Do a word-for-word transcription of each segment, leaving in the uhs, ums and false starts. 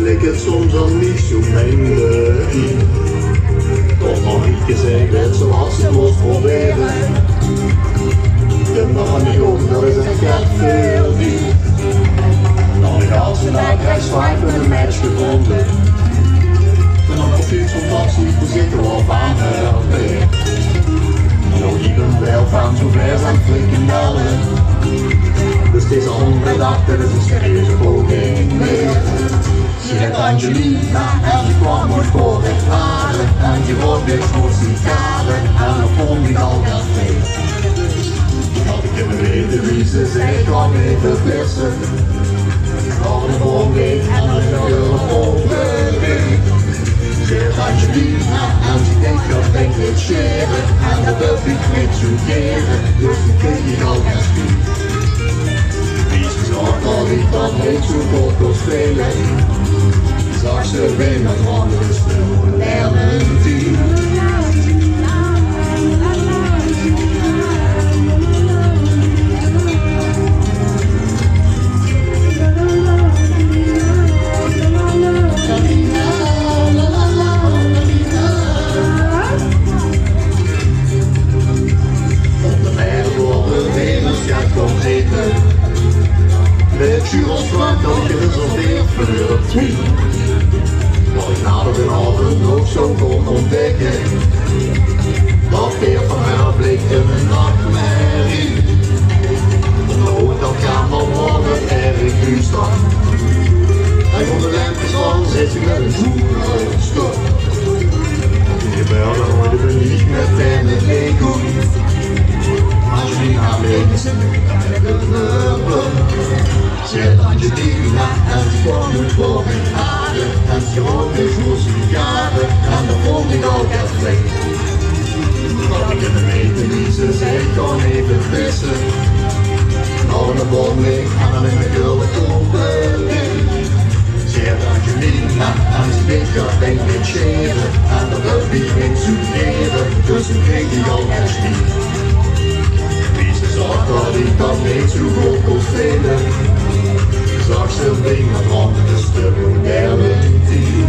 Ik het soms al niet zo minder in. Toch mag ik gezegd, het zoals ze moest proberen. De man die ook, dat is een vet verdien. Dan had ze daar rechts vaak een match gevonden. En dan op iets van taxi, we zitten wel aan de. Nog even wel van zo'n vers aan frikandellen. Dus deze andere dag, dat is een serieuze poging. Zegt Angelina, en die kwam mooi voor het haren. En die rook weer voor sigaren. En dan vond ik al dat veel. Had ik kunnen weten wie ze zei, kan even versen. Al de bom weer en dan de deur op de. Zegt Angelina, en die denkt dat ik het share. En dat heb ik niet zo keren. Dus die kreeg ik al eens. Wie ze zag dat ik dat niet zo goed kon spelen. Zag ze weer met handen stil. Lernen die. Op de mijl worden hevens gaat completer. Met Jules Frank al gereserveerd voor de tweet. Wat ik nader de avond nog zo kon ontdekken. Dat weer van haar bleek een nachtmerrie. Op de hotelkamer was het erg duister. Hij kon de lampjes aanzetten met een zoeterstop. Je belde, hoorde we niet met hem het leek goed. Als je niet aan bent, dan heb ik een hubbel. Zegt Angelina en die kwam nu voor mijn haren. En ze rook dus voor sigaren en dat vond ik al echt fijn. Wat ik in de weten niet, ze zei, kan even vissen. Nog een bom leeg en dan in de gulden kopen. Zegt Angelina en ze weet dat ik niet share. En dat wil ik niet studeren, dus ik kreeg die al echt niet. Wie ze zag dat ik dat niet zo goed kon spelen, zag ze een ding met handen, dus de moderne die.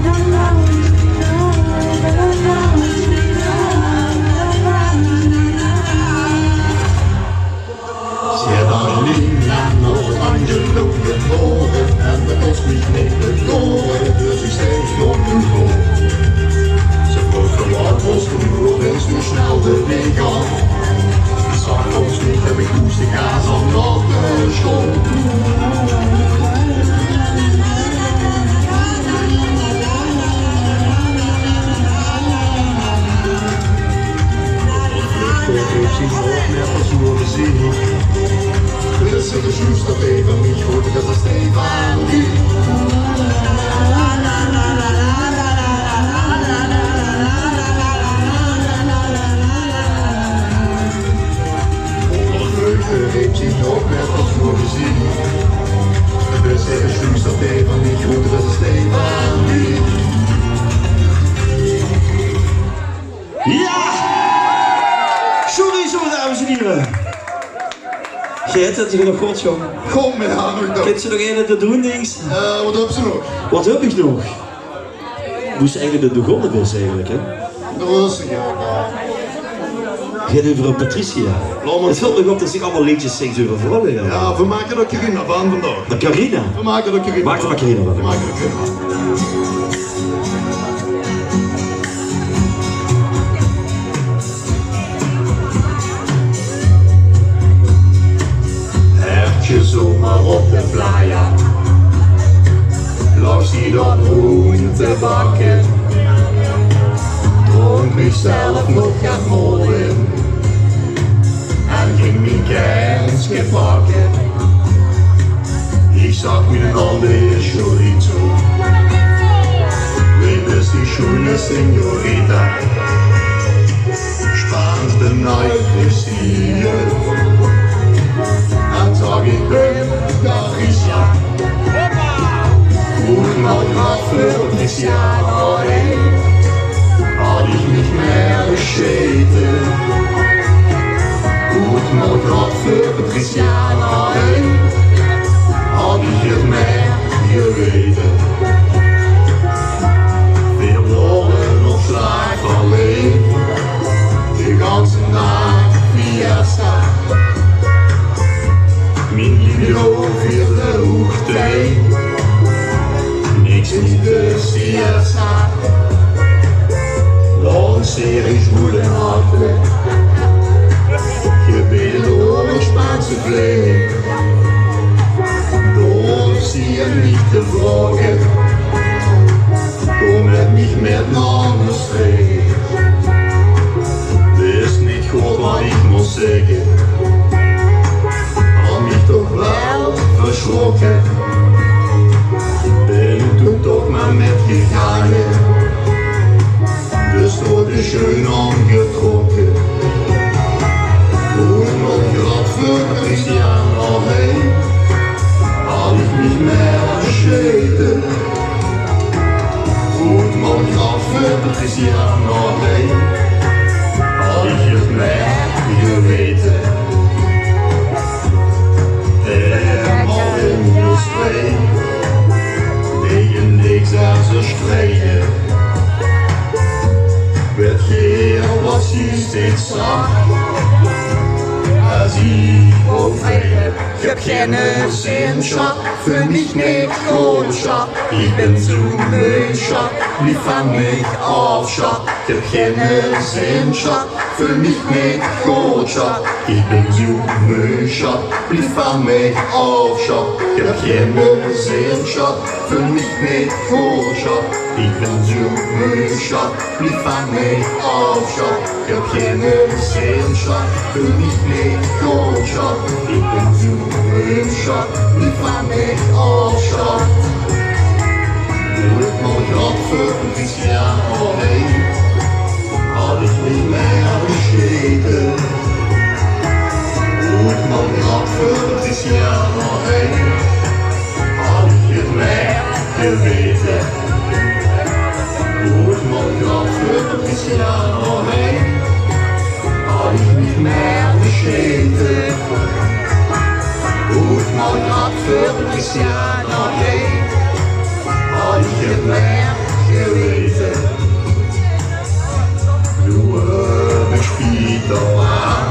Zegt Angelina, nog Angelo geboren en dat kost niet meer bekoren, dus ik steeds nog een voor. Ze vroeg me wat was toen voor eens, hoe snel de week al. Zag ons niet, heb ik moest de kaas al nog de school. Vlucht op zien hoofd net als horen zien. Tussen de sjoes dat even niet goed, dat is Stefan die. Vreugde heeft zich ook net als voor gezien. Dus even sjoes dat even niet goed, dat is Stefan die. Ja! Sorry, zo, dames en heren. Geer het het nog goed, jong. Kom, ja, nog. Kent ze nog een te doen, dings? Eh, wat heb ze nog? Wat heb ik nog? Moest eigenlijk de begonnen is eigenlijk, hè? Rustig, ja. Gaat over Patricia. Laat maar. Het valt me op dat ze allemaal liedjes zingt over vrouwen, ja. Ja, we maken er Carina van vandaag. De Carina? We maken er Carina van. Maak er maar Carina van. We maken er Carina van. Hertje zomaar op de playa. Lag die dan groen te bakken. Dronk mezelf nog get mol in. En ging mien kenske pakken. Ik zag mien andere chorizo. Wie is die sjoene señorita? Spaans de night is hier. En zag ik ben Carissa. Goed maar grad voor Cristiano, hè. Had ik niet meer gescheten. Goed maar grad voor Cristiano, hè. Had ik het meer geweten. vraoge. Kóm mit mich mit nao Mestreech. Wis neet good wat ich mós zègke. Haw mich toch waal versjrokke. Bön toen toch mer mitgegange. De sjtoot is sjoen aangetrokke. Good mer grad veur Christian, oh hey, haw ich mich mer versjete. Good mer grad veur Christian, oh hey, haw ich 't mer gewete. Helemaol in de streek, dee in niks aan ze streke. Wèt geer wat zjus ich zag? Es ich ouch vrij höb, ich höb geine zin, sjat, veur mich neet good, sjat. Ich bön zoe meug, sjat, blif van mich aaf, sjat. Ich höb geine zin, sjat, veur mich neet good, sjat. Ich bön zoe meug, sjat, blif van mich aaf, sjat. Ich höb geine zin, sjat, veur mich neet good, sjat. Ich bön zoe meug, sjat, blif van mich aaf, sjat. Ich höb geine zin, sjat, veur mich neet good, sjat. Ich bön zoe meug, sjat, blif van mich aaf, sjat. Good mer grad veur Christian, oh hey, haw ich mich mer versjete. Good mer grad veur Christian, oh hey, haw ich 't mer gewete. Good mer grad veur Christian, oh hey, haw ich mich mer versjete. Good mer grad veur Christian, oh hey, haw ich 't mer gewete. Noe höb ich spiet d'rvan,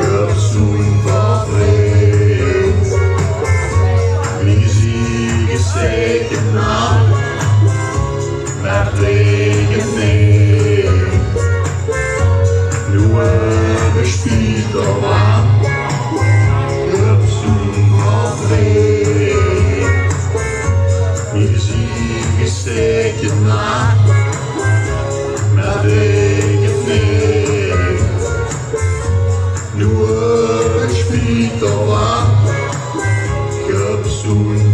ich höb zoe'n verdreet. Mien geziech is tege de nacht, mer règent neet. Noe höb ich spiet d'rvan, ich höb zoe'n verdreet. Mien geziech is tege de nacht, mer règent neet. Noe höb ich spiet d'rvan, ich höb zoe'n